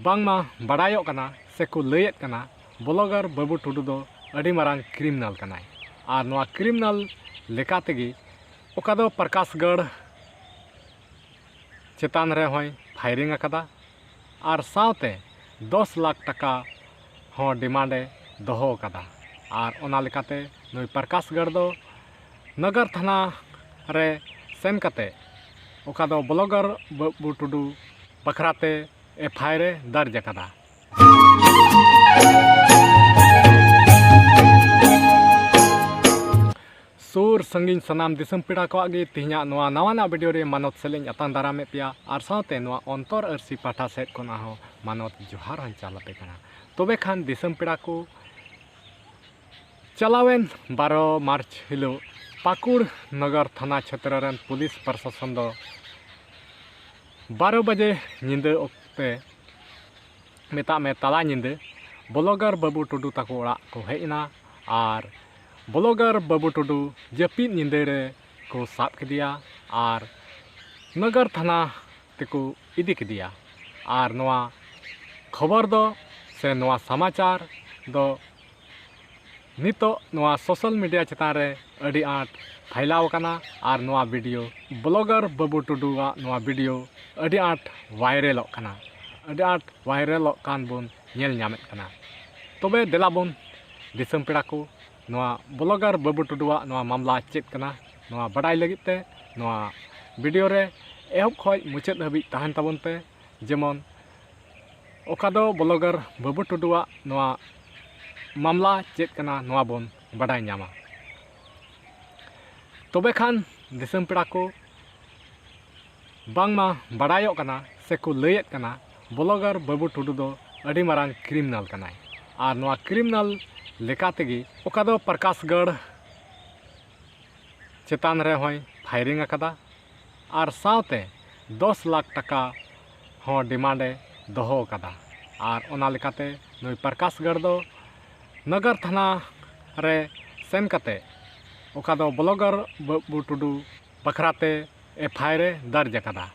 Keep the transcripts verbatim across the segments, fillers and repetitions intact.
ᱵᱟᱝᱢᱟ ᱵᱟᱰᱟᱭᱚᱜ ᱠᱟᱱᱟ ᱥᱮᱠᱚ ᱞᱟᱹᱭᱮᱫ ᱠᱟᱱᱟ, ᱵᱞᱚᱜᱟᱨ ᱵᱟᱹᱵᱩ ᱴᱩᱰᱩ ᱫᱚ ᱟᱹᱰᱤ ᱢᱟᱨᱟᱝ ᱠᱨᱤᱢᱤᱱᱟᱞ ᱠᱟᱱᱟᱭ᱾ ᱟᱨ ᱱᱚᱣᱟ ᱠᱨᱤᱢᱤᱱᱟᱞ ᱞᱮᱠᱟ ᱛᱮᱜᱮ ᱚᱠᱟ ᱫᱚ ᱯᱨᱚᱠᱟᱥᱜᱚᱲ ᱪᱮᱛᱟᱱ ᱨᱮᱦᱚᱸᱭ ᱯᱷᱟᱭᱨᱤᱝ ᱟᱠᱟᱫᱟ ᱟᱨ ᱥᱟᱶᱛᱮ ᱫᱚᱥ ᱞᱟᱠᱷ ᱴᱟᱠᱟ ᱦᱚᱸ ᱰᱤᱢᱟᱱᱰ ᱮ ᱫᱚᱦᱚ ᱟᱠᱟᱫᱟ᱾ ᱟᱨ ᱚᱱᱟ ᱞᱮᱠᱟᱛᱮ ᱱᱩᱭ ᱯᱨᱚᱠᱟᱥᱜᱚᱲ ᱫᱚ ᱱᱚᱜᱚᱨ ᱛᱷᱟᱱᱟ ᱨᱮ ᱥᱮᱱ ᱠᱟᱛᱮ ᱚᱠᱟ ᱫᱚ ᱵᱞᱚᱜᱟᱨ ᱵᱟᱹᱵᱩ ᱴᱩᱰᱩ ᱵᱟᱠᱷᱨᱟ ᱛᱮ ᱮᱯᱷ ᱟᱭ ᱟᱨ ᱮ ᱫᱟᱨᱡᱽ ᱟᱠᱟᱫᱟ᱾ ᱥᱩᱨ ᱥᱟᱺᱜᱤᱧ ᱥᱟᱱᱟᱢ ᱫᱤᱥᱚᱢ ᱯᱮᱲᱟ ᱠᱚᱣᱟᱜ ᱜᱮ ᱛᱮᱦᱮᱧᱟᱜ ᱱᱚᱣᱟ ᱱᱟᱣᱟᱱᱟᱜ ᱵᱷᱤᱰᱤᱭᱳ ᱨᱮ ᱢᱟᱱᱚᱛ ᱥᱮᱞᱮᱧ ᱟᱛᱟᱝ ᱫᱟᱨᱟᱢᱮᱫ ᱯᱮᱭᱟ ᱟᱨ ᱥᱟᱶᱛᱮ ᱱᱚᱣᱟ ᱚᱱᱛᱚᱨ ᱟᱹᱨᱥᱤ ᱯᱟᱦᱴᱟ ᱥᱮᱫ ᱠᱷᱚᱱᱟᱜ ᱦᱚᱸ ᱢᱟᱱᱚᱛ ᱡᱚᱦᱟᱨ ᱦᱚᱸᱧ ᱪᱟᱞ ᱟᱯᱮ ᱠᱟᱱᱟ᱾ ᱛᱚᱵᱮ ᱠᱷᱟᱱ ᱫᱤᱥᱚᱢ ᱯᱮᱲᱟ ᱠᱚ, ᱪᱟᱞᱟᱣᱮᱱ ᱵᱟᱨᱚ ᱢᱟᱨᱪ ᱦᱤᱞᱳᱜ ᱯᱟᱹᱠᱩᱲ ᱱᱚᱜᱚᱨ ᱛᱷᱟᱱᱟ ᱪᱷᱮᱛᱨᱚ ᱨᱮᱱ ᱯᱩᱞᱤᱥ ᱯᱨᱚᱥᱟᱥᱚᱱ ᱫᱚ ᱵᱟᱨᱚ ᱵᱟᱡᱮ ᱧᱤᱫᱟᱹ ᱚᱠᱛᱮ, ᱢᱮᱛᱟᱜ ᱢᱮ ᱛᱟᱞᱟ ᱧᱤᱫᱟᱹ, ᱵᱞᱚᱜᱟᱨ ᱵᱟᱹᱵᱩ ᱴᱩᱰᱩ ᱛᱟᱠᱚ ᱚᱲᱟᱜ ᱠᱚ ᱦᱮᱡ ᱮᱱᱟ ᱟᱨ ᱵᱞᱚᱜᱟᱨ ᱵᱟᱹᱵᱩ ᱴᱩᱰᱩ ᱡᱟᱹᱯᱤᱫ ᱧᱤᱫᱟᱹ ᱨᱮ ᱠᱚ ᱥᱟᱵ ᱠᱮᱫᱮᱭᱟ ᱟᱨ ᱱᱚᱜᱚᱨ ᱛᱷᱟᱱᱟ ᱛᱮᱠᱚ ᱤᱫᱤ ᱠᱮᱫᱮᱭᱟ᱾ ᱟᱨ ᱱᱚᱣᱟ ᱠᱷᱚᱵᱚᱨ ᱫᱚ ᱥᱮ ᱱᱚᱣᱟ ᱥᱚᱢᱟᱪᱟᱨ ᱫᱚ ᱱᱤᱛᱚᱜ ᱱᱚᱣᱟ ᱥᱳᱥᱟᱞ ᱢᱤᱰᱤᱭᱟ ᱪᱮᱛᱟᱱ ᱨᱮ ᱟᱹᱰᱤ ᱟᱸᱴ ᱯᱷᱟᱭᱞᱟᱣ ᱟᱠᱟᱱᱟ ᱟᱨ ᱱᱚᱣᱟ ᱵᱷᱤᱰᱤᱭᱳ, ᱵᱞᱚᱜᱟᱨ ᱵᱟᱹᱵᱩ ᱴᱩᱰᱩᱣᱟᱜ ᱱᱚᱣᱟ ᱵᱷᱤᱰᱤᱭᱳ ᱟᱹᱰᱤ ᱟᱸᱴ ᱵᱷᱟᱭᱨᱟᱞᱚᱜ ᱠᱟᱱᱟ, ᱟᱹᱰᱤ ᱟᱸᱴ ᱵᱷᱟᱭᱨᱟᱞᱚᱜ ᱠᱟᱱ ᱵᱚᱱ ᱧᱮᱞ ᱧᱟᱢᱮᱫ ᱠᱟᱱᱟ᱾ ᱛᱚᱵᱮ ᱫᱮᱞᱟ ᱵᱚᱱ ᱫᱤᱥᱚᱢ ᱯᱮᱲᱟ ᱠᱚ, ᱱᱚᱣᱟ ᱵᱞᱚᱜᱟᱨ ᱵᱟᱹᱵᱩ ᱴᱩᱰᱩᱣᱟᱜ ᱱᱚᱣᱟ ᱢᱟᱢᱞᱟ ᱪᱮᱫ ᱠᱟᱱᱟ, ᱱᱚᱣᱟ ᱵᱟᱰᱟᱭ ᱞᱟᱹᱜᱤᱫ ᱛᱮ ᱱᱚᱣᱟ ᱵᱷᱤᱰᱤᱭᱳ ᱨᱮ ᱮᱦᱚᱵ ᱠᱷᱚᱱ ᱢᱩᱪᱟᱹᱫ ᱦᱟᱹᱵᱤᱡ ᱛᱟᱦᱮᱱ ᱛᱟᱵᱚᱱ ᱯᱮ, ᱡᱮᱢᱚᱱ ᱚᱠᱟ ᱫᱚ ᱵᱞᱚᱜᱟᱨ ᱵᱟᱹᱵᱩ ᱴᱩᱰᱩᱣᱟᱜ ᱱᱚᱣᱟ ᱢᱟᱢᱞᱟ ᱪᱮᱫ ᱠᱟᱱᱟ, ᱱᱚᱣᱟ ᱵᱚᱱ ᱵᱟᱰᱟᱭ ᱧᱟᱢᱟ᱾ ᱛᱚᱵᱮ ᱠᱷᱟᱱ ᱫᱤᱥᱚᱢ ᱯᱮᱲᱟ ᱠᱚ, ᱵᱟᱝᱢᱟ ᱵᱟᱰᱟᱭᱚᱜ ᱠᱟᱱᱟ ᱥᱮᱠᱚ ᱞᱟᱹᱭᱮᱫ ᱠᱟᱱᱟ, ᱵᱞᱚᱜᱟᱨ ᱵᱟᱹᱵᱩ ᱴᱩᱰᱩ ᱫᱚ ᱟᱹᱰᱤ ᱢᱟᱨᱟᱝ ᱠᱨᱤᱢᱤᱱᱟᱞ ᱠᱟᱱᱟᱭ᱾ ᱟᱨ ᱱᱚᱣᱟ ᱠᱨᱤᱢᱤᱱᱟᱞ ᱞᱮᱠᱟ ᱛᱮᱜᱮ ᱚᱠᱟ ᱫᱚ ᱯᱨᱚᱠᱟᱥᱜᱚᱲ ᱪᱮᱛᱟᱱ ᱨᱮᱦᱚᱸᱭ ᱯᱷᱟᱭᱨᱤᱝ ᱟᱠᱟᱫᱟ ᱟᱨ ᱥᱟᱶᱛᱮ ᱫᱚᱥ ᱞᱟᱠᱷ ᱴᱟᱠᱟ ᱦᱚᱸ ᱰᱤᱢᱟᱱᱰ ᱮ ᱫᱚᱦᱚ ᱟᱠᱟᱫᱟ᱾ ᱟᱨ ᱚᱱᱟ ᱞᱮᱠᱟᱛᱮ ᱱᱩᱭ ᱯᱨᱚᱠᱟᱥᱜᱚᱲ ᱫᱚ ᱱᱚᱜᱚᱨ ᱛᱷᱟᱱᱟ ᱨᱮ ᱥᱮᱱ ᱠᱟᱛᱮ ᱚᱠᱟ ᱫᱚ ᱵᱞᱚᱜᱟᱨ ᱵᱟᱹᱵᱩ ᱴᱩᱰᱩ ᱵᱟᱠᱷᱨᱟ ᱛᱮ ᱮᱯᱷ ᱟᱭ ᱟᱨ ᱮ ᱫᱟᱨᱡᱽ ᱟᱠᱟᱫᱟ᱾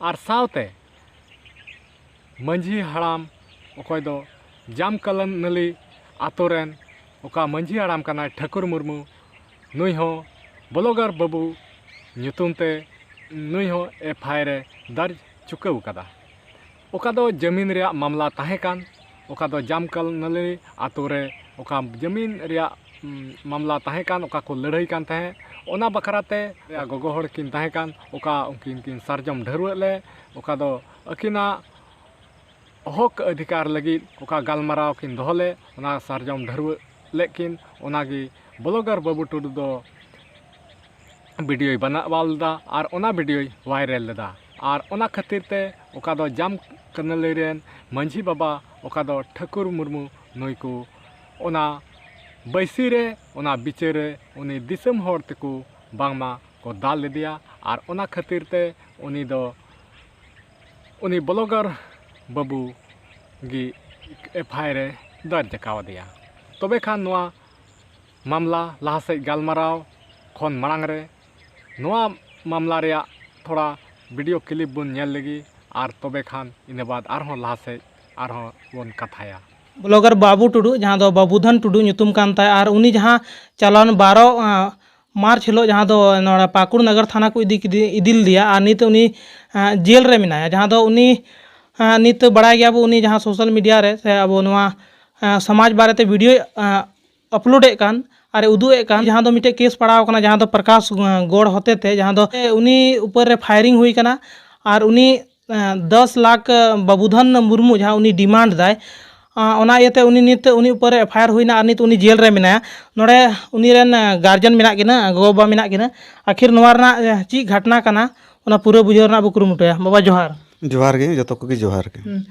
ᱟᱨ ᱥᱟᱶᱛᱮ ᱢᱟᱹᱡᱷᱤ ᱦᱟᱲᱟᱢ, ᱚᱠᱚᱭ ᱫᱚ ᱡᱟᱢᱠᱟᱞᱟᱱᱟᱹᱞᱤ ᱟᱛᱳ ᱨᱮᱱ ᱚᱠᱟ ᱢᱟᱹᱡᱷᱤ ᱦᱟᱲᱟᱢ ᱠᱟᱱᱟᱭ ᱴᱷᱟᱹᱠᱩᱨ ᱢᱩᱨᱢᱩ, ᱱᱩᱭ ᱦᱚᱸ ᱵᱞᱚᱜᱟᱨ ᱵᱟᱹᱵᱩ ᱧᱩᱛᱩᱢ ᱛᱮ ᱱᱩᱭ ᱦᱚᱸ ᱮᱯᱷ ᱟᱭ ᱟᱨ ᱮ ᱫᱟᱨᱡᱽ ᱪᱩᱠᱟᱹᱣ ᱟᱠᱟᱫᱟ᱾ ᱚᱠᱟ ᱫᱚ ᱡᱟᱹᱢᱤᱱ ᱨᱮᱭᱟᱜ ᱢᱟᱢᱞᱟ ᱛᱟᱦᱮᱸ ᱠᱟᱱ, ᱚᱠᱟ ᱫᱚ ᱡᱟᱢᱠᱟᱞᱱᱟᱹᱞᱤ ᱟᱛᱳ ᱨᱮ ᱚᱠᱟ ᱡᱟᱹᱢᱤᱱ ᱨᱮᱭᱟᱜ, ᱩᱢ, ᱢᱟᱢᱞᱟ ᱛᱟᱦᱮᱸ ᱠᱟᱱ, ᱚᱠᱟ ᱠᱚ ᱞᱟᱹᱲᱦᱟᱹᱭ ᱠᱟᱱ ᱛᱟᱦᱮᱸᱫ, ᱚᱱᱟ ᱵᱟᱠᱷᱨᱟ ᱛᱮ ᱜᱚᱜᱚ ᱦᱚᱲ ᱠᱤᱱ ᱛᱟᱦᱮᱸ ᱠᱟᱱ, ᱚᱠᱟ ᱩᱱᱠᱤᱱ ᱠᱤᱱ ᱥᱟᱨᱡᱚᱢ ᱰᱷᱟᱹᱨᱣᱟᱹᱜ ᱞᱮ, ᱚᱠᱟ ᱫᱚ ᱟᱹᱠᱤᱱᱟᱜ ᱦᱚᱠ ᱚᱫᱷᱤᱠᱟᱨ ᱞᱟᱹᱜᱤᱫ ᱚᱠᱟ ᱜᱟᱞᱢᱟᱨᱟᱣ ᱠᱤᱱ ᱫᱚᱦᱚ ᱞᱮᱫ, ᱚᱱᱟ ᱥᱟᱨᱡᱚᱢ ᱰᱷᱟᱹᱨᱣᱟᱹᱜ ᱞᱮᱫ ᱠᱤᱱ, ᱚᱱᱟᱜᱮ ᱵᱞᱚᱜᱟᱨ ᱵᱟᱹᱵᱩ ᱴᱩᱰᱩ ᱫᱚ ᱵᱷᱤᱰᱤᱭᱳᱭ ᱵᱮᱱᱟᱣ ᱞᱮᱫᱟ ᱟᱨ ᱚᱱᱟ ᱵᱷᱤᱰᱤᱭᱳᱭ ᱵᱷᱟᱭᱨᱟᱞ ᱞᱮᱫᱟ᱾ ᱟᱨ ᱚᱱᱟ ᱠᱷᱟᱹᱛᱤᱨ ᱛᱮ ᱚᱠᱟ ᱫᱚ ᱡᱟᱢ ᱠᱟᱹᱱᱟᱹᱞᱤ ᱨᱮᱱ ᱢᱟᱹᱡᱷᱤ ᱵᱟᱵᱟ, ᱚᱠᱟ ᱫᱚ ᱴᱷᱟᱹᱠᱩᱨ ᱢᱩᱨᱢᱩ, ᱱᱩᱭ ᱠᱚ ᱚᱱᱟ ᱵᱟᱹᱭᱥᱤ ᱨᱮ, ᱚᱱᱟ ᱵᱤᱪᱟᱹᱨ ᱨᱮ ᱩᱱᱤ ᱫᱤᱥᱚᱢ ᱦᱚᱲ ᱛᱮᱠᱚ ᱵᱟᱝᱢᱟ ᱠᱚ ᱫᱟᱞ ᱞᱮᱫᱮᱭᱟ᱾ ᱟᱨ ᱚᱱᱟ ᱠᱷᱟᱹᱛᱤᱨ ᱛᱮ ᱩᱱᱤ ᱫᱚ ᱩᱱᱤ ᱵᱞᱚᱜᱟᱨ ᱵᱟᱹᱵᱩ ᱜᱮ ᱮᱯᱷ ᱟᱭ ᱟᱨ ᱮ ᱫᱟᱨᱡᱽ ᱟᱠᱟᱣᱟᱫᱮᱭᱟ᱾ ᱛᱚᱵᱮ ᱠᱷᱟᱱ ᱱᱚᱣᱟ ᱢᱟᱢᱞᱟ ᱞᱟᱦᱟ ᱥᱮᱫ ᱜᱟᱞᱢᱟᱨᱟᱣ ᱠᱷᱚᱱ ᱢᱟᱲᱟᱝ ᱨᱮ ᱱᱚᱣᱟ ᱢᱟᱢᱞᱟ ᱨᱮᱭᱟᱜ ᱛᱷᱚᱲᱟ ᱵᱷᱤᱰᱤᱭᱳ ᱠᱞᱤᱯ ᱵᱚᱱ ᱧᱮᱞ ᱞᱮᱜᱮ, ᱟᱨ ᱛᱚᱵᱮ ᱠᱷᱟᱱ ᱤᱱᱟᱹ ᱵᱟᱫᱽ ᱟᱨᱦᱚᱸ ᱞᱟᱦᱟ ᱥᱮᱫ ᱟᱨᱦᱚᱸ ᱵᱚᱱ ᱠᱟᱛᱷᱟᱭᱟ᱾ ᱵᱞᱚᱜᱟᱨ ᱵᱟᱹᱵᱩ ᱴᱩᱰᱩ, ᱡᱟᱦᱟᱸ ᱫᱚ ᱵᱟᱹᱵᱩᱫᱷᱚᱱ ᱴᱩᱰᱩ ᱧᱩᱛᱩᱢ ᱠᱟᱱ ᱛᱟᱭ, ᱟᱨ ᱩᱱᱤ ᱡᱟᱦᱟᱸ ᱪᱟᱞᱟᱣᱮᱱ ᱵᱟᱨᱚ, ᱟᱸ, ᱢᱟᱨᱪ ᱦᱤᱞᱳᱜ ᱡᱟᱦᱟᱸ ᱫᱚ ᱱᱚᱰᱮ ᱯᱟᱹᱠᱩᱲ ᱱᱚᱜᱚᱨ ᱛᱷᱟᱱᱟ ᱠᱚ ᱤᱫᱤ ᱠᱮᱫᱮ, ᱤᱫᱤ ᱞᱮᱫᱮᱭᱟ, ᱟᱨ ᱱᱤᱛ ᱩᱱᱤ, ᱟᱸ, ᱡᱮᱞ ᱨᱮ ᱢᱮᱱᱟᱭᱟ᱾ ᱡᱟᱦᱟᱸ ᱫᱚ ᱩᱱᱤ, ᱟᱸ, ᱱᱤᱛ ᱵᱟᱲᱟᱭ ᱜᱮᱭᱟ ᱵᱚ, ᱩᱱᱤ ᱡᱟᱦᱟᱸ ᱥᱳᱥᱟᱞ ᱢᱤᱰᱤᱭᱟ ᱨᱮ ᱥᱮ ᱟᱵᱚ ᱱᱚᱣᱟ, ᱟᱸ, ᱥᱚᱢᱟᱡᱽ ᱵᱟᱨᱮᱛᱮ ᱵᱷᱤᱰᱤᱭᱳᱭ, ᱟᱸ, ᱟᱯᱞᱳᱰᱮᱫ ᱠᱟᱱ ᱟᱨ ᱮ ᱩᱫᱩᱜ ᱮᱫ ᱠᱟᱱ, ᱡᱟᱦᱟᱸ ᱫᱚ ᱢᱤᱫᱴᱮᱡ ᱠᱮᱥ ᱯᱟᱲᱟᱣ ᱠᱟᱱᱟ, ᱡᱟᱦᱟᱸ ᱫᱚ ᱯᱨᱚᱠᱟᱥ, ᱟᱸ, ᱜᱚᱲ ᱦᱚᱛᱮ ᱛᱮ, ᱡᱟᱦᱟᱸ ᱫᱚ ᱩᱱᱤ ᱩᱯᱚᱨ ᱨᱮ ᱯᱷᱟᱭᱨᱤᱝ ᱦᱩᱭ ᱠᱟᱱᱟ ᱟᱨ ᱩᱱᱤ, ᱟᱸ, ᱫᱚᱥ ᱞᱟᱠᱷ, ᱟᱸ, ᱵᱟᱹᱵᱩᱫᱷᱚᱱ ᱢᱩᱨᱢᱩ ᱡᱟᱦᱟᱸ ᱩᱱᱤ ᱰᱤᱢᱟᱱᱰ ᱫᱟᱭ, ᱟᱸ, ᱚᱱᱟ ᱤᱭᱟᱹᱛᱮ ᱩᱱᱤ ᱱᱤᱛ ᱩᱱᱤ ᱩᱯᱚᱨ ᱨᱮ ᱮᱯᱷ ᱟᱭ ᱟᱨ ᱦᱩᱭᱱᱟ ᱟᱨ ᱱᱤᱛ ᱩᱱᱤ ᱡᱮᱞ ᱨᱮ ᱢᱮᱱᱟᱭᱟ᱾ ᱱᱚᱰᱮ ᱩᱱᱤ ᱨᱮᱱ, ᱟᱸ, ᱜᱟᱨᱡᱮᱱ ᱢᱮᱱᱟᱜ ᱠᱤᱱᱟ, ᱜᱚᱜᱚ-ᱵᱟᱵᱟ ᱢᱮᱱᱟᱜ ᱠᱤᱱᱟ᱾ ᱟᱹᱠᱷᱤᱨ ᱱᱚᱣᱟ ᱨᱮᱱᱟᱜ, ᱟᱸ, ᱪᱮᱫ ᱜᱷᱟᱴᱱᱟ ᱠᱟᱱᱟ, ᱚᱱᱟ ᱯᱩᱨᱟᱹ ᱵᱩᱡᱷᱟᱹᱣ ᱨᱮᱱᱟᱜ ᱵᱚ ᱠᱩᱨᱩᱢᱩᱴᱩᱭᱟ᱾ ᱵᱟᱵᱟ, ᱡᱚᱦᱟᱨ᱾ ᱡᱚᱦᱟᱨ ᱜᱮ, ᱡᱚᱛᱚ ᱠᱚᱜᱮ ᱡᱚᱦᱟᱨ ᱜᱮ᱾ ᱦᱩᱸ᱾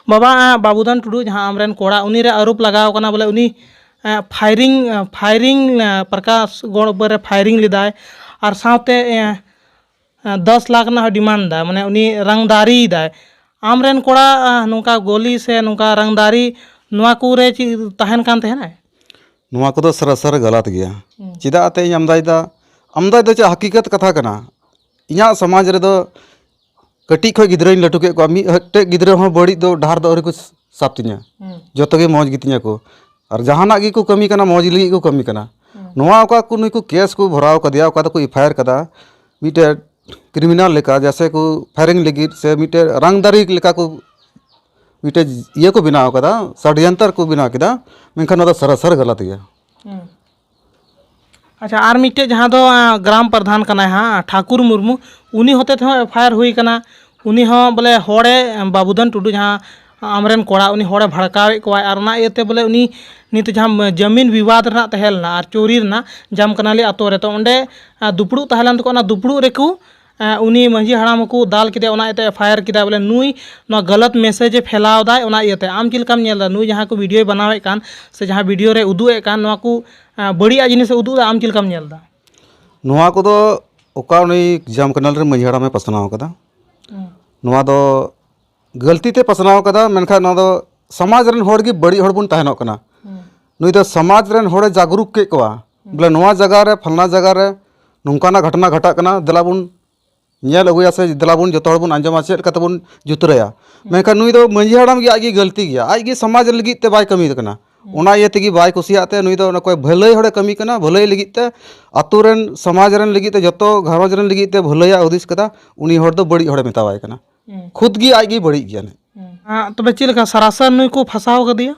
ᱵᱟᱵᱟ, ᱟᱸ, ᱵᱟᱹᱵᱩᱫᱷᱚᱱ ᱴᱩᱰᱩ, ᱡᱟᱦᱟᱸ ᱟᱢᱨᱮᱱ ᱠᱚᱲᱟ, ᱩᱱᱤ ᱨᱮ ᱟᱨᱳᱯ ᱞᱟᱜᱟᱣ ᱠᱟᱱᱟ ᱵᱚᱞᱮ ᱩᱱᱤ, ᱟᱸ, ᱯᱷᱟᱭᱨᱤᱝ, ᱟᱸ, ᱯᱷᱟᱭᱨᱤᱝ, ᱟᱸ, ᱯᱨᱚᱠᱟᱥ ᱜᱚᱲ ᱩᱯᱚᱨ ᱨᱮ ᱯᱷᱟᱭᱨᱤᱝ ᱞᱮᱫᱟᱭ ᱟᱨ ᱥᱟᱶᱛᱮ, ᱟᱸ, ᱟᱸ, ᱫᱚᱥ ᱞᱟᱠᱷ ᱨᱮᱱᱟᱜ ᱦᱚᱸ ᱰᱤᱢᱟᱱᱰ ᱫᱟᱭ, ᱢᱟᱱᱮ ᱩᱱᱤ ᱨᱟᱝᱫᱟᱨᱤᱭ ᱫᱟᱭ᱾ ᱟᱢᱨᱮᱱ ᱠᱚᱲᱟ, ᱟᱸ, ᱱᱚᱝᱠᱟ ᱜᱚᱞᱤ ᱥᱮ ᱱᱚᱝᱠᱟ ᱨᱟᱝᱫᱟᱨᱤ, ᱱᱚᱣᱟ ᱠᱚᱨᱮ ᱪᱮᱫ ᱛᱟᱦᱮᱱ ᱠᱟᱱ ᱛᱟᱦᱮᱱᱟᱭ? ᱱᱚᱣᱟ ᱠᱚᱫᱚ ᱥᱚᱨᱟᱥᱚᱨ ᱜᱟᱞᱟᱛ ᱜᱮᱭᱟ᱾ ᱦᱩᱸ᱾ ᱪᱮᱫᱟᱜ ᱟᱛᱮ ᱤᱧ ᱟᱢᱫᱟᱭᱮᱫᱟ? ᱟᱢᱫᱟᱭ ᱫᱚ ᱪᱮᱫ ᱦᱟᱹᱠᱤᱠᱟᱛ ᱠᱟᱛᱷᱟ ᱠᱟᱱᱟ? ᱤᱧᱟᱹᱜ ᱥᱚᱢᱟᱡᱽ ᱨᱮᱫᱚ ᱠᱟᱹᱴᱤᱡ ᱠᱷᱚᱱ ᱜᱤᱫᱽᱨᱟᱹᱧ ᱞᱟᱹᱴᱩ ᱠᱮᱫ ᱠᱚᱣᱟ, ᱢᱤᱫᱴᱮᱡ ᱜᱤᱫᱽᱨᱟᱹ ᱦᱚᱸ ᱵᱟᱹᱲᱤᱡ ᱫᱚ ᱰᱟᱦᱟᱨ ᱫᱚ ᱟᱹᱣᱨᱤ ᱠᱚ ᱥᱟᱵ ᱛᱤᱧᱟ᱾ ᱡᱚᱛᱚ ᱜᱮ ᱢᱚᱡᱽ ᱜᱮᱛᱤᱧᱟ ᱠᱚ᱾ ᱟᱨ ᱡᱟᱦᱟᱱᱟᱜ ᱜᱮᱠᱚ ᱠᱟᱹᱢᱤ ᱠᱟᱱᱟ, ᱢᱚᱡᱽ ᱞᱟᱹᱜᱤᱫ ᱠᱚ ᱠᱟᱹᱢᱤ ᱠᱟᱱᱟ᱾ ᱱᱚᱣᱟ ᱚᱠᱟ ᱠᱚ ᱱᱩᱭ ᱠᱚ ᱠᱮᱥ ᱠᱚ ᱵᱷᱚᱨᱟᱣ ᱠᱟᱫᱮᱭᱟ, ᱚᱠᱟ ᱫᱚᱠᱚ ᱮᱯᱷ ᱟᱭ ᱟᱨ ᱠᱟᱫᱟ, ᱢᱤᱫᱴᱮᱡ ᱠᱨᱤᱢᱤᱱᱟᱞ ᱞᱮᱠᱟ, ᱡᱮᱭᱥᱮ ᱠᱚ ᱯᱷᱟᱭᱨᱤᱝ ᱞᱟᱹᱜᱤᱫ ᱥᱮ ᱢᱤᱫᱴᱮᱡ ᱨᱟᱝᱫᱟᱨᱤ ᱞᱮᱠᱟ ᱠᱚ ᱢᱤᱫᱴᱮᱡ ᱤᱭᱟᱹ ᱠᱚ ᱵᱮᱱᱟᱣ ᱠᱟᱫᱟ, ᱥᱟᱰᱭᱚᱱᱛᱨ ᱠᱚ ᱵᱮᱱᱟᱣ ᱠᱮᱫᱟ, ᱢᱮᱱᱠᱷᱟᱱ ᱱᱚᱣᱟ ᱫᱚ ᱥᱟᱨᱟᱥᱟᱨ ᱜᱟᱞᱟᱛ ᱜᱮᱭᱟ᱾ ᱟᱪᱪᱷᱟ, ᱟᱨ ᱢᱤᱫᱴᱮᱡ ᱡᱟᱦᱟᱸ ᱫᱚ, ᱟᱸ, ᱜᱨᱟᱢ ᱯᱨᱚᱫᱷᱟᱱ ᱠᱟᱱᱟᱭ ᱦᱟᱸᱜ, ᱴᱷᱟᱠᱩᱨ ᱢᱩᱨᱢᱩ, ᱩᱱᱤ ᱦᱚᱛᱮ ᱛᱮᱦᱚᱸ ᱮᱯᱷ ᱟᱭ ᱟᱨ ᱦᱩᱭ ᱠᱟᱱᱟ᱾ ᱩᱱᱤ ᱦᱚᱸ ᱵᱚᱞᱮ ᱦᱚᱲᱮ, ᱵᱟᱵᱩᱫᱷᱚᱱ ᱴᱩᱰᱩ ᱡᱟᱦᱟᱸ ᱟᱢᱨᱮᱱ ᱠᱚᱲᱟ, ᱩᱱᱤ ᱦᱚᱲᱮ ᱵᱷᱟᱲᱠᱟᱣᱮᱫ ᱠᱚᱣᱟᱭ, ᱟᱨ ᱚᱱᱟ ᱤᱭᱟᱹᱛᱮ ᱵᱚᱞᱮ ᱩᱱᱤ ᱱᱤᱛ ᱡᱟᱦᱟᱸ ᱡᱟᱢᱤᱱ ᱵᱤᱵᱟᱫ ᱨᱮᱱᱟᱜ ᱛᱟᱦᱮᱸ ᱞᱮᱱᱟ ᱟᱨ ᱪᱳᱨᱤ ᱨᱮᱱᱟᱜ ᱡᱟᱢᱠᱟᱱᱟᱞᱤ ᱟᱛᱳ ᱨᱮ, ᱛᱚ ᱚᱸᱰᱮ, ᱟᱸ, ᱫᱩᱯᱲᱩᱵ ᱛᱟᱦᱮᱸ ᱞᱮᱱ ᱛᱟᱠᱚ, ᱚᱱᱟ ᱫᱩᱯᱲᱩᱵ ᱨᱮᱠᱚ, ᱟᱸ, ᱩᱱᱤ ᱢᱟᱹᱡᱷᱤ ᱦᱟᱲᱟᱢ ᱦᱚᱸᱠᱚ ᱫᱟᱞ ᱠᱮᱫᱮᱭᱟ, ᱚᱱᱟ ᱤᱭᱟᱹᱛᱮ ᱮᱯᱷ ᱟᱭ ᱟᱨ ᱠᱮᱫᱟ ᱵᱚᱞᱮ ᱱᱩᱭ ᱱᱚᱣᱟ ᱜᱟᱞᱟᱛ ᱢᱮᱥᱮᱡᱽ ᱮ ᱯᱷᱮᱞᱟᱣ ᱫᱟᱭ, ᱚᱱᱟ ᱤᱭᱟᱹᱛᱮ᱾ ᱟᱢ ᱪᱮᱫ ᱞᱮᱠᱟᱢ ᱧᱮᱞ ᱮᱫᱟ ᱱᱩᱭ ᱡᱟᱦᱟᱸ ᱠᱚ ᱵᱷᱤᱰᱤᱭᱳᱭ ᱵᱮᱱᱟᱣᱮᱫ ᱠᱟᱱ ᱥᱮ ᱡᱟᱦᱟᱸ ᱵᱷᱤᱰᱤᱭᱳ ᱨᱮ ᱩᱫᱩᱜ ᱮᱫ ᱠᱟᱱ, ᱱᱚᱣᱟ ᱠᱚ, ᱟᱸ, ᱵᱟᱹᱲᱤᱡᱟᱜ ᱡᱤᱱᱤᱥ ᱮ ᱩᱫᱩᱜ ᱮᱫᱟ, ᱟᱢ ᱪᱮᱫ ᱞᱮᱠᱟᱢ ᱧᱮᱞ ᱮᱫᱟ? ᱱᱚᱣᱟ ᱠᱚᱫᱚ ᱚᱠᱟ ᱩᱱᱤ ᱡᱟᱢᱠᱟᱱᱟᱞ ᱨᱮ ᱢᱟᱹᱡᱷᱤ ᱦᱟᱲᱟᱢᱮ ᱯᱟᱥᱱᱟᱣ ᱠᱟᱫᱟ, ᱱᱚᱣᱟ ᱫᱚ ᱜᱟᱹᱞᱛᱤ ᱛᱮ ᱯᱟᱥᱱᱟᱣ ᱠᱟᱫᱟ, ᱢᱮᱱᱠᱷᱟᱱ ᱱᱚᱣᱟ ᱫᱚ ᱥᱚᱢᱟᱡᱽ ᱨᱮᱱ ᱦᱚᱲ ᱜᱮ ᱵᱟᱹᱲᱤᱡ ᱦᱚᱲ ᱵᱚᱱ ᱛᱟᱦᱮᱱᱚᱜ ᱠᱟᱱᱟ᱾ ᱱᱩᱭ ᱫᱚ ᱥᱚᱢᱟᱡᱽ ᱨᱮᱱ ᱦᱚᱲᱮ ᱡᱟᱜᱽᱨᱩᱠ ᱠᱮᱫ ᱠᱚᱣᱟ, ᱵᱚᱞᱮ ᱱᱚᱣᱟ ᱡᱟᱭᱜᱟ ᱨᱮ, ᱯᱷᱟᱞᱱᱟ ᱡᱟᱭᱜᱟ ᱨᱮ ᱱᱚᱝᱠᱟᱱᱟᱜ ᱜᱷᱚᱴᱚᱱᱟ ᱜᱷᱟᱴᱟᱜ ᱠᱟᱱᱟ, ᱫᱮᱞᱟ ᱵᱚᱱ ᱧᱮᱞ ᱟᱹᱜᱩᱭᱟ ᱥᱮ ᱫᱮᱞᱟ ᱵᱚᱱ ᱡᱚᱛᱚ ᱦᱚᱲ ᱵᱚᱱ ᱟᱸᱡᱚᱢᱟ, ᱪᱮᱫ ᱞᱮᱠᱟᱛᱮ ᱵᱚᱱ ᱡᱩᱛᱨᱟᱹᱭᱟ᱾ ᱢᱮᱱᱠᱷᱟᱱ ᱱᱩᱭ ᱫᱚ ᱢᱟᱹᱡᱷᱤ ᱦᱟᱲᱟᱢ ᱜᱮ ᱟᱡ ᱜᱮ ᱜᱟᱹᱞᱛᱤ ᱜᱮᱭᱟ, ᱟᱡ ᱜᱮ ᱥᱚᱢᱟᱡᱽ ᱞᱟᱹᱜᱤᱫ ᱛᱮ ᱵᱟᱭ ᱠᱟᱹᱢᱤ ᱠᱟᱱᱟ᱾ ᱚᱱᱟ ᱤᱭᱟᱹ ᱛᱮᱜᱮ ᱵᱟᱭ ᱠᱩᱥᱤᱭᱟᱜ ᱛᱮ ᱱᱩᱭ ᱫᱚ ᱚᱱᱟ ᱠᱚᱭ ᱵᱷᱟᱹᱞᱟᱹᱭ ᱦᱚᱲᱮ ᱠᱟᱹᱢᱤ ᱠᱟᱱᱟ, ᱵᱷᱟᱹᱞᱟᱹᱭ ᱞᱟᱹᱜᱤᱫ ᱛᱮ, ᱟᱛᱳ ᱨᱮᱱ, ᱥᱚᱢᱟᱡᱽ ᱨᱮᱱ ᱞᱟᱹᱜᱤᱫ ᱛᱮ, ᱡᱚᱛᱚ ᱜᱷᱟᱨᱚᱸᱡᱽ ᱨᱮᱱ ᱞᱟᱹᱜᱤᱫ ᱛᱮ ᱵᱷᱟᱹᱞᱟᱹᱭᱟᱜ ᱦᱩᱫᱤᱥ ᱠᱟᱫᱟ, ᱩᱱᱤ ᱦᱚᱲ ᱫᱚ ᱵᱟᱹᱲᱤᱡ ᱦᱚᱲᱮ ᱢᱮᱛᱟᱣᱟᱭ ᱠᱟᱱᱟ᱾ ᱠᱷᱩᱫ ᱜᱮ ᱟᱡ ᱜᱮ ᱵᱟᱹᱲᱤᱡ ᱜᱮᱭᱟ᱾ ᱟᱸ, ᱛᱚᱵᱮ ᱪᱮᱫ ᱞᱮᱠᱟ ᱥᱟᱨᱟᱥᱟᱨ ᱱᱩᱭ ᱠᱚ ᱯᱷᱟᱸᱥᱟᱣ ᱠᱟᱫᱮᱭᱟ?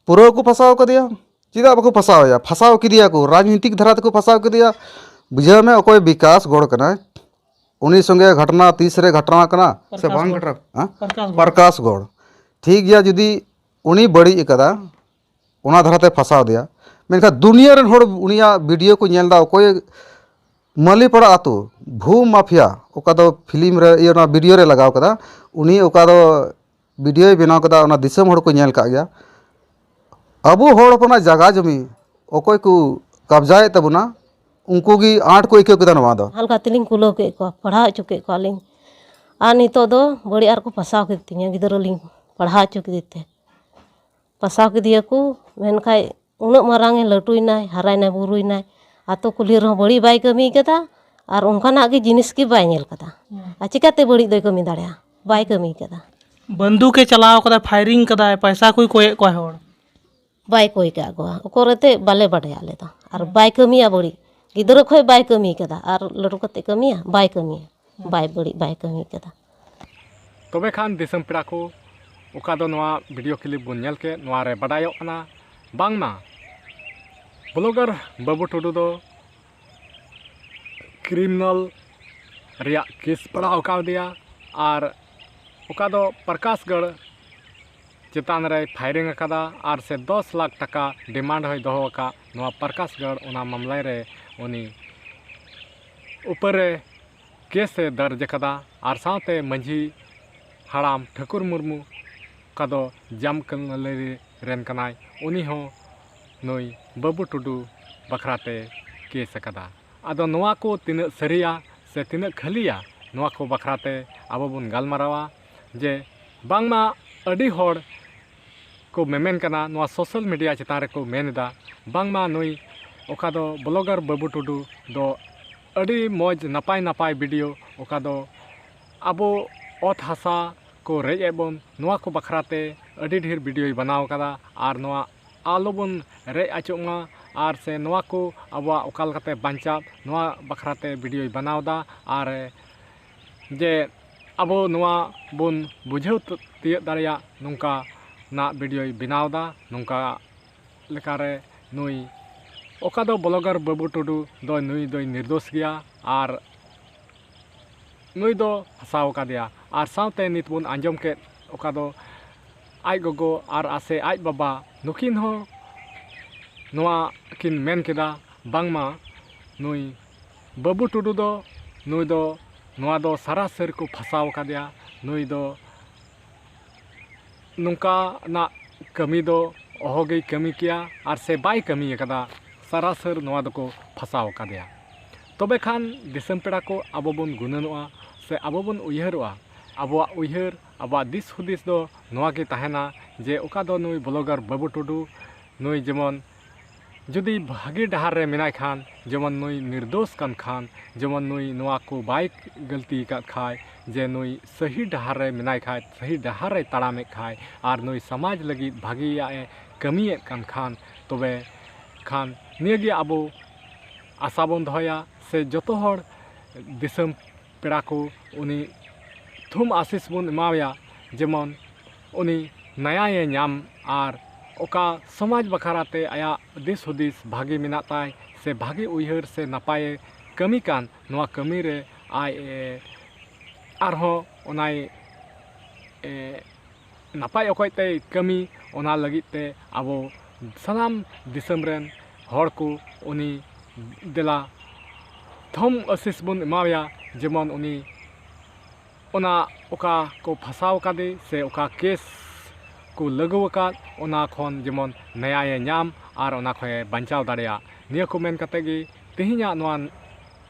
ᱯᱩᱨᱟᱹ ᱠᱚ ᱯᱷᱟᱸᱥᱟᱣ ᱠᱟᱫᱮᱭᱟ᱾ ᱪᱮᱫᱟᱜ ᱵᱟᱠᱚ ᱯᱷᱟᱸᱥᱟᱣ ᱮᱭᱟ? ᱯᱷᱟᱸᱥᱟᱣ ᱠᱮᱫᱮᱭᱟ ᱠᱚ, ᱨᱟᱡᱽᱱᱤᱛᱤᱠ ᱫᱷᱟᱨᱟ ᱛᱮᱠᱚ ᱯᱷᱟᱸᱥᱟᱣ ᱠᱮᱫᱮᱭᱟ᱾ ᱵᱩᱡᱷᱟᱹᱣ ᱢᱮ, ᱚᱠᱚᱭ ᱵᱤᱠᱟᱥ ᱜᱚᱲ ᱠᱟᱱᱟᱭ, ᱩᱱᱤ ᱥᱚᱸᱜᱮ ᱜᱷᱚᱴᱱᱟ ᱛᱤᱥ ᱨᱮ ᱜᱷᱚᱴᱱᱟ ᱠᱟᱱᱟ ᱥᱮ ᱯᱨᱚᱠᱟᱥ ᱵᱟᱝ ᱜᱚᱲ᱾ ᱜᱷᱚᱴᱱᱟ? ᱦᱮᱸ? ᱯᱨᱚᱠᱟᱥ ᱜᱚᱲ᱾ ᱯᱨᱚᱠᱟᱥ ᱜᱚᱲ᱾ ᱴᱷᱤᱠ ᱜᱮᱭᱟ, ᱡᱩᱫᱤ ᱩᱱᱤ ᱵᱟᱹᱲᱤᱡ ᱟᱠᱟᱫᱟ, ᱚᱱᱟ ᱫᱷᱟᱨᱟᱛᱮ ᱯᱷᱟᱸᱥᱟᱣ ᱫᱮᱭᱟ, ᱢᱮᱱᱠᱷᱟᱱ ᱫᱩᱱᱤᱭᱟᱹ ᱨᱮᱱ ᱦᱚᱲ ᱩᱱᱤᱭᱟᱜ ᱵᱷᱤᱰᱤᱭᱳ ᱠᱚ ᱧᱮᱞ ᱮᱫᱟ, ᱚᱠᱚᱭ ᱢᱟᱹᱞᱤᱯᱟᱲᱟ ᱟᱛᱳ ᱵᱷᱩ ᱢᱟᱯᱷᱤᱭᱟ, ᱚᱠᱟ ᱫᱚ ᱯᱷᱤᱞᱢ ᱨᱮ, ᱤᱭᱟᱹ, ᱚᱱᱟ ᱵᱷᱤᱰᱤᱭᱳ ᱨᱮ ᱞᱟᱜᱟᱣ ᱠᱟᱫᱟ, ᱩᱱᱤ ᱚᱠᱟ ᱫᱚ ᱵᱷᱤᱰᱤᱭᱳᱭ ᱵᱮᱱᱟᱣ ᱠᱟᱫᱟ, ᱚᱱᱟ ᱫᱤᱥᱚᱢ ᱦᱚᱲ ᱠᱚ ᱧᱮᱞ ᱠᱟᱜ ᱜᱮᱭᱟ᱾ ᱟᱵᱚ ᱦᱚᱲ ᱦᱚᱯᱚᱱᱟᱜ ᱡᱟᱭᱜᱟ ᱡᱚᱢᱤ ᱚᱠᱚᱭ ᱠᱚ ᱠᱟᱵᱽᱡᱟᱭᱮᱫ ᱛᱟᱵᱚᱱᱟ, ᱩᱱᱠᱩ ᱜᱮ ᱟᱸᱴ ᱠᱚ ᱟᱹᱭᱠᱟᱹᱣ ᱠᱮᱫᱟ ᱱᱚᱣᱟ ᱫᱚ᱾ ᱦᱟᱞᱠᱟ ᱛᱮᱞᱤᱧ ᱠᱩᱞᱟᱹᱣ ᱠᱮᱫ ᱠᱚᱣᱟ, ᱯᱟᱲᱦᱟᱣ ᱦᱚᱪᱚ ᱠᱮᱫ ᱠᱚᱣᱟᱞᱤᱧ᱾ ᱟᱨ ᱱᱤᱛᱚᱜ ᱫᱚ ᱵᱟᱹᱲᱤᱡ ᱟᱨ ᱠᱚ ᱯᱷᱟᱸᱥᱟᱣ ᱠᱮᱫ ᱛᱤᱧᱟᱹ, ᱜᱤᱫᱽᱨᱟᱹ ᱞᱤᱧ ᱯᱟᱲᱦᱟᱣ ᱦᱚᱪᱚ ᱠᱮᱫᱮ ᱛᱮ᱾ ᱯᱷᱟᱸᱥᱟᱣ ᱠᱮᱫᱮᱭᱟᱠᱚ, ᱢᱮᱱᱠᱷᱟᱡ ᱩᱱᱟᱹᱜ ᱢᱟᱨᱟᱝ ᱮ ᱞᱟᱹᱴᱩᱭᱮᱱᱟᱭ, ᱦᱟᱨᱟᱭᱮᱱᱟᱭ, ᱵᱩᱨᱩᱭᱮᱱᱟᱭ, ᱟᱛᱳ ᱠᱩᱞᱦᱤ ᱨᱮᱦᱚᱸ ᱵᱟᱹᱲᱤᱡ ᱵᱟᱭ ᱠᱟᱹᱢᱤ ᱠᱟᱫᱟ᱾ ᱟᱨ ᱚᱱᱠᱟᱱᱟᱜ ᱜᱮ ᱡᱤᱱᱤᱥ ᱜᱮ ᱵᱟᱭ ᱧᱮᱞ ᱠᱟᱫᱟ᱾ ᱟᱨ ᱪᱤᱠᱟᱹᱛᱮ ᱵᱟᱹᱲᱤᱡ ᱫᱚᱭ ᱠᱟᱹᱢᱤ ᱫᱟᱲᱮᱭᱟᱜᱼᱟ? ᱵᱟᱭ ᱠᱟᱹᱢᱤ ᱠᱟᱫᱟ᱾ ᱵᱟᱱᱫᱩᱠᱮ ᱪᱟᱞᱟᱣ ᱠᱟᱫᱟᱭ, ᱯᱷᱟᱭᱨᱤᱝ ᱠᱟᱫᱟᱭ, ᱯᱚᱭᱥᱟ ᱠᱚᱭ ᱠᱚᱭᱮᱫ ᱠᱚᱣᱟ ᱦᱚᱲ᱾ ᱵᱟᱭ ᱠᱚᱭ ᱠᱟᱜ ᱠᱚᱣᱟ, ᱚᱠᱚᱨ ᱮᱱᱛᱮᱫ ᱵᱟᱞᱮ ᱵᱟᱰᱟᱭᱟ ᱟᱞᱮ ᱫᱚ᱾ ᱟᱨ ᱵᱟᱭ ᱠᱟᱹᱢᱤᱭᱟ ᱵᱟᱹᱲᱤᱡ, ᱜᱤᱫᱽᱨᱟᱹ ᱠᱷᱚᱱ ᱵᱟᱭ ᱠᱟᱹᱢᱤ ᱠᱟᱫᱟ, ᱟᱨ ᱞᱟᱹᱴᱩ ᱠᱟᱛᱮ ᱠᱟᱹᱢᱤᱭᱟ? ᱵᱟᱭ ᱠᱟᱹᱢᱤᱭᱟ, ᱵᱟᱭ ᱵᱟᱹᱲᱤᱡ ᱵᱟᱭ ᱠᱟᱹᱢᱤ ᱠᱟᱫᱟ᱾ ᱛᱚᱵᱮ ᱠᱷᱟᱱ ᱫᱤᱥᱚᱢ ᱯᱮᱲᱟ ᱠᱚ, ᱚᱠᱟ ᱫᱚ ᱱᱚᱣᱟ ᱵᱷᱤᱰᱤᱭᱳ ᱠᱞᱤᱯ ᱵᱚᱱ ᱧᱮᱞ ᱠᱮᱫ, ᱱᱚᱣᱟ ᱨᱮ ᱵᱟᱰᱟᱭᱚᱜ ᱠᱟᱱᱟ ᱵᱟᱝᱢᱟ ᱵᱞᱚᱜᱟᱨ ᱵᱟᱹᱵᱩ ᱴᱩᱰᱩ ᱫᱚ ᱠᱨᱤᱢᱤᱱᱟᱞ ᱨᱮᱭᱟᱜ ᱠᱮᱥ ᱯᱟᱲᱟᱣ ᱠᱟᱣᱫᱮᱭᱟ, ᱟᱨ ᱚᱠᱟ ᱫᱚ ᱯᱨᱚᱠᱟᱥᱜᱚᱲ ᱪᱮᱛᱟᱱ ᱨᱮᱭ ᱯᱷᱟᱭᱨᱤᱝ ᱟᱠᱟᱫᱟ, ᱟᱨ ᱥᱮ ᱫᱚᱥ ᱞᱟᱠᱷ ᱴᱟᱠᱟ ᱰᱤᱢᱟᱱᱰ ᱦᱚᱸᱭ ᱫᱚᱦᱚ ᱟᱠᱟᱫ ᱱᱚᱣᱟ ᱯᱨᱚᱠᱟᱥᱜᱚᱲ, ᱚᱱᱟ ᱢᱟᱢᱞᱟ ᱨᱮ ᱩᱱᱤ ᱩᱯᱟᱹᱨ ᱨᱮ ᱠᱮᱥ ᱮ ᱫᱟᱨᱡᱽ ᱟᱠᱟᱫᱟ᱾ ᱟᱨ ᱥᱟᱶᱛᱮ ᱢᱟᱹᱡᱷᱤ ᱦᱟᱲᱟᱢ ᱴᱷᱟᱹᱠᱩᱨ ᱢᱩᱨᱢᱩ, ᱚᱠᱟ ᱫᱚ ᱡᱟᱢᱠᱟᱹᱞᱟᱹᱨᱤ ᱨᱮᱱ ᱠᱟᱱᱟᱭ, ᱩᱱᱤ ᱦᱚᱸ ᱱᱩᱭ ᱵᱟᱹᱵᱩ ᱴᱩᱰᱩ ᱵᱟᱠᱷᱨᱟ ᱛᱮ ᱠᱮᱥ ᱟᱠᱟᱫᱟ᱾ ᱟᱫᱚ ᱱᱚᱣᱟ ᱠᱚ ᱛᱤᱱᱟᱹᱜ ᱥᱟᱹᱨᱤᱭᱟ ᱥᱮ ᱛᱤᱱᱟᱹᱜ ᱠᱷᱟᱹᱞᱤᱭᱟ, ᱱᱚᱣᱟ ᱠᱚ ᱵᱟᱠᱷᱨᱟ ᱛᱮ ᱟᱵᱚ ᱵᱚᱱ ᱜᱟᱞᱢᱟᱨᱟᱣᱟ᱾ ᱡᱮ ᱵᱟᱝᱢᱟ ᱟᱹᱰᱤ ᱦᱚᱲ ᱠᱚ ᱢᱮᱢᱮᱱ ᱠᱟᱱᱟ, ᱱᱚᱣᱟ ᱥᱳᱥᱟᱞ ᱢᱤᱰᱤᱭᱟ ᱪᱮᱛᱟᱱ ᱨᱮᱠᱚ ᱢᱮᱱ ᱮᱫᱟ, ᱵᱟᱝᱢᱟ ᱱᱩᱭ ᱚᱠᱟ ᱫᱚ ᱵᱞᱚᱜᱟᱨ ᱵᱟᱹᱵᱩ ᱴᱩᱰᱩ ᱫᱚ ᱟᱹᱰᱤ ᱢᱚᱡᱽ ᱱᱟᱯᱟᱭ ᱱᱟᱯᱟᱭ ᱵᱷᱤᱰᱤᱭᱳ, ᱚᱠᱟ ᱫᱚ ᱟᱵᱚ ᱚᱛ ᱦᱟᱥᱟ ᱠᱚ ᱨᱮᱡ ᱮᱫ ᱵᱚᱱ, ᱱᱚᱣᱟ ᱠᱚ ᱵᱟᱠᱷᱨᱟ ᱛᱮ ᱟᱹᱰᱤ ᱰᱷᱮᱨ ᱵᱷᱤᱰᱤᱭᱳᱭ ᱵᱮᱱᱟᱣ ᱠᱟᱫᱟ᱾ ᱟᱨ ᱱᱚᱣᱟ ᱟᱞᱚ ᱵᱚᱱ ᱨᱮᱡ ᱚᱪᱚᱜ ᱢᱟ, ᱟᱨ ᱥᱮ ᱱᱚᱣᱟ ᱠᱚ ᱟᱵᱚᱣᱟᱜ ᱚᱠᱟ ᱞᱮᱠᱟᱛᱮ ᱵᱟᱧᱪᱟᱜ, ᱱᱚᱣᱟ ᱵᱟᱠᱷᱨᱟ ᱛᱮ ᱵᱷᱤᱰᱤᱭᱳᱭ ᱵᱮᱱᱟᱣ ᱮᱫᱟ᱾ ᱟᱨ ᱡᱮ ᱟᱵᱚ ᱱᱚᱣᱟ ᱵᱚᱱ ᱵᱩᱡᱷᱟᱹᱣ ᱛᱤᱭᱟᱹᱜ ᱫᱟᱲᱮᱭᱟᱜ, ᱱᱚᱝᱠᱟᱱᱟᱜ ᱵᱷᱤᱰᱤᱭᱳᱭ ᱵᱮᱱᱟᱣ ᱮᱫᱟ᱾ ᱱᱚᱝᱠᱟ ᱞᱮᱠᱟᱨᱮ ᱱᱩᱭ ᱚᱠᱟ ᱫᱚ ᱵᱞᱚᱜᱟᱨ ᱵᱟᱹᱵᱩ ᱴᱩᱰᱩ ᱫᱚ ᱱᱩᱭ ᱫᱚᱭ ᱱᱤᱨᱫᱳᱥ ᱜᱮᱭᱟ, ᱟᱨ ᱱᱩᱭ ᱫᱚ ᱯᱷᱟᱸᱥᱟᱣ ᱟᱠᱟᱫᱮᱭᱟ᱾ ᱟᱨ ᱥᱟᱶᱛᱮ ᱱᱤᱛ ᱵᱚᱱ ᱟᱸᱡᱚᱢ ᱠᱮᱫ, ᱚᱠᱟ ᱫᱚ ᱟᱡ ᱜᱚᱜᱚ ᱟᱨ ᱟᱥᱮ ᱟᱡ ᱵᱟᱵᱟ ᱱᱩᱠᱤᱱ ᱦᱚᱸ ᱱᱚᱣᱟ ᱠᱤᱱ ᱢᱮᱱ ᱠᱮᱫᱟ, ᱵᱟᱝᱢᱟ ᱱᱩᱭ ᱵᱟᱹᱵᱩ ᱴᱩᱰᱩ ᱫᱚ, ᱱᱩᱭ ᱫᱚ, ᱱᱚᱣᱟ ᱫᱚ ᱥᱟᱨᱟᱥᱟᱹᱨ ᱠᱚ ᱯᱷᱟᱸᱥᱟᱣ ᱟᱠᱟᱫᱮᱭᱟ᱾ ᱱᱩᱭ ᱫᱚ ᱱᱚᱝᱠᱟᱱᱟᱜ ᱠᱟᱹᱢᱤ ᱫᱚ ᱚᱦᱚᱜᱮᱭ ᱠᱟᱹᱢᱤ ᱠᱮᱭᱟ, ᱟᱨ ᱥᱮ ᱵᱟᱭ ᱠᱟᱹᱢᱤ ᱟᱠᱟᱫᱟ᱾ ᱥᱟᱨᱟᱥᱟᱹᱨ ᱱᱚᱣᱟ ᱫᱚᱠᱚ ᱯᱷᱟᱸᱥᱟᱣ ᱟᱠᱟᱫᱮᱭᱟ᱾ ᱛᱚᱵᱮ ᱠᱷᱟᱱ ᱫᱤᱥᱚᱢ ᱯᱮᱲᱟ ᱠᱚ, ᱟᱵᱚ ᱵᱚᱱ ᱜᱩᱱᱟᱹᱱᱚᱜᱼᱟ ᱥᱮ ᱟᱵᱚ ᱵᱚᱱ ᱩᱭᱦᱟᱹᱨᱚᱜᱼᱟ, ᱟᱵᱚᱣᱟᱜ ᱩᱭᱦᱟᱹᱨ, ᱟᱵᱚᱣᱟᱜ ᱫᱤᱥ ᱦᱩᱫᱤᱥ ᱫᱚ ᱱᱚᱣᱟ ᱜᱮ ᱛᱟᱦᱮᱱᱟ ᱡᱮ ᱚᱠᱟ ᱫᱚ ᱱᱩᱭ ᱵᱞᱚᱜᱟᱨ ᱵᱟᱹᱵᱩ ᱴᱩᱰᱩ, ᱱᱩᱭ ᱡᱮᱢᱚᱱ ᱡᱩᱫᱤ ᱵᱷᱟᱜᱮ ᱰᱟᱦᱟᱨ ᱨᱮ ᱢᱮᱱᱟᱭ ᱠᱷᱟᱱ, ᱡᱮᱢᱚᱱ ᱱᱩᱭ ᱱᱤᱨᱫᱳᱥ ᱠᱟᱱ ᱠᱷᱟᱱ, ᱡᱮᱢᱚᱱ ᱱᱩᱭ ᱱᱚᱣᱟ ᱠᱚ ᱵᱟᱭ ᱜᱟᱹᱞᱛᱤ ᱟᱠᱟᱫ ᱠᱷᱟᱱ, ᱡᱮ ᱱᱩᱭ ᱥᱟᱹᱦᱤ ᱰᱟᱦᱟᱨ ᱨᱮ ᱢᱮᱱᱟᱭ ᱠᱷᱟᱱ, ᱥᱟᱹᱦᱤ ᱰᱟᱦᱟᱨ ᱨᱮᱭ ᱛᱟᱲᱟᱢᱮᱫ ᱠᱷᱟᱱ ᱟᱨ ᱱᱩᱭ ᱥᱚᱢᱟᱡᱽ ᱞᱟᱹᱜᱤᱫ ᱵᱷᱟᱜᱮᱭᱟᱜ ᱮ ᱠᱟᱹᱢᱤᱭᱮᱫ ᱠᱟᱱ ᱠᱷᱟᱱ, ᱛᱚᱵᱮ ᱠᱷᱟᱱ ᱱᱤᱭᱟᱹᱜᱮ ᱟᱵᱚ ᱟᱥᱟ ᱵᱚᱱ ᱫᱚᱦᱚᱭᱟ ᱥᱮ ᱡᱚᱛᱚ ᱦᱚᱲ ᱫᱤᱥᱚᱢ ᱯᱮᱲᱟ ᱠᱚ ᱩᱱᱤ ᱛᱷᱩᱢ ᱟᱥᱤᱥ ᱵᱚᱱ ᱮᱢᱟᱣᱟᱭᱟ, ᱡᱮᱢᱚᱱ ᱩᱱᱤ ᱱᱟᱭᱟᱭᱮ ᱧᱟᱢ ᱟᱨ ᱚᱠᱟ ᱥᱚᱢᱟᱡᱽ ᱵᱟᱠᱷᱨᱟ ᱛᱮ ᱟᱭᱟᱜ ᱫᱤᱥ ᱦᱩᱫᱤᱥ ᱵᱷᱟᱜᱮ ᱢᱮᱱᱟᱜ ᱛᱟᱭ ᱥᱮ ᱵᱷᱟᱜᱮ ᱩᱭᱦᱟᱹᱨ ᱥᱮ ᱱᱟᱯᱟᱭᱮ ᱠᱟᱹᱢᱤ ᱠᱟᱱ, ᱱᱚᱣᱟ ᱠᱟᱹᱢᱤ ᱨᱮ ᱟᱡ ᱮ ᱟᱨᱦᱚᱸ ᱚᱱᱟᱭ ᱮ ᱱᱟᱯᱟᱭ ᱚᱠᱚᱡ ᱛᱮᱭ ᱠᱟᱹᱢᱤ, ᱚᱱᱟ ᱞᱟᱹᱜᱤᱫ ᱛᱮ ᱟᱵᱚ ᱥᱟᱱᱟᱢ ᱫᱤᱥᱚᱢ ᱨᱮᱱ ᱦᱚᱲ ᱠᱚ ᱩᱱᱤ ᱫᱮᱞᱟ ᱛᱷᱚᱢ ᱟᱥᱤᱥ ᱵᱚᱱ ᱮᱢᱟᱣᱟᱭᱟ, ᱡᱮᱢᱚᱱ ᱩᱱᱤ ᱚᱱᱟ ᱚᱠᱟ ᱠᱚ ᱯᱷᱟᱸᱥᱟᱣ ᱟᱠᱟᱫᱮ ᱥᱮ ᱚᱠᱟ ᱠᱮᱥ ᱠᱚ ᱞᱟᱹᱜᱩ ᱟᱠᱟᱫ, ᱚᱱᱟ ᱠᱷᱚᱱ ᱡᱮᱢᱚᱱ ᱱᱮᱭᱟᱭᱮ ᱧᱟᱢ ᱟᱨ ᱚᱱᱟ ᱠᱷᱚᱱᱮ ᱵᱟᱧᱪᱟᱣ ᱫᱟᱲᱮᱭᱟᱜ᱾ ᱱᱤᱭᱟᱹ ᱠᱚ ᱢᱮᱱ ᱠᱟᱛᱮ ᱜᱮ ᱛᱮᱦᱮᱧᱟᱜ ᱱᱚᱣᱟ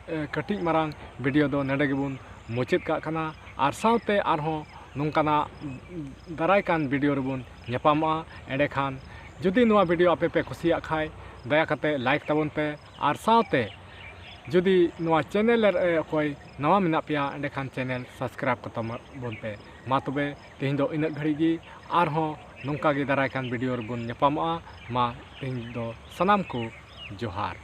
ᱮ, ᱠᱟᱹᱴᱤᱡ ᱢᱟᱨᱟᱝ ᱵᱷᱤᱰᱤᱭᱳ ᱫᱚ ᱱᱚᱰᱮ ᱜᱮᱵᱚᱱ ᱢᱩᱪᱟᱹᱫ ᱠᱟᱜ ᱠᱟᱱᱟ᱾ ᱟᱨ ᱥᱟᱶᱛᱮ ᱟᱨᱦᱚᱸ ᱱᱚᱝᱠᱟᱱᱟᱜ ᱫᱟᱨᱟᱭ ᱠᱟᱱ ᱵᱷᱤᱰᱤᱭᱳ ᱨᱮᱵᱚᱱ ᱧᱟᱯᱟᱢᱚᱜᱼᱟ᱾ ᱮᱸᱰᱮᱠᱷᱟᱱ ᱡᱩᱫᱤ ᱱᱚᱣᱟ ᱵᱷᱤᱰᱤᱭᱳ ᱟᱯᱮ ᱯᱮ ᱠᱩᱥᱤᱭᱟᱜ ᱠᱷᱟᱱ, ᱫᱟᱭᱟ ᱠᱟᱛᱮ ᱞᱟᱭᱤᱠ ᱛᱟᱵᱚᱱ ᱯᱮ᱾ ᱟᱨ ᱥᱟᱶᱛᱮ ᱡᱩᱫᱤ ᱱᱚᱣᱟ ᱪᱮᱱᱮᱞ ᱨᱮ ᱚᱠᱚᱭ ᱱᱟᱣᱟ ᱢᱮᱱᱟᱜ ᱯᱮᱭᱟ, ᱮᱸᱰᱮᱠᱷᱟᱱ ᱪᱮᱱᱮᱞ ᱥᱟᱵᱥᱠᱨᱟᱭᱤᱵ ᱠᱟᱛᱟᱵᱚᱱ ᱯᱮ᱾ ᱢᱟ ᱛᱚᱵᱮ ᱛᱮᱦᱮᱧ ᱫᱚ ᱤᱱᱟᱹᱜ ᱜᱷᱟᱹᱲᱤᱡ ᱜᱮ, ᱟᱨᱦᱚᱸ ᱱᱚᱝᱠᱟ ᱜᱮ ᱫᱟᱨᱟᱭ ᱠᱟᱱ ᱵᱷᱤᱰᱤᱭᱳ ᱨᱮᱵᱚᱱ ᱧᱟᱯᱟᱢᱚᱜᱼᱟ᱾ ᱢᱟ ᱛᱮᱦᱮᱧ ᱫᱚ ᱥᱟᱱᱟᱢ ᱠᱚ ᱡᱚᱦᱟᱨ᱾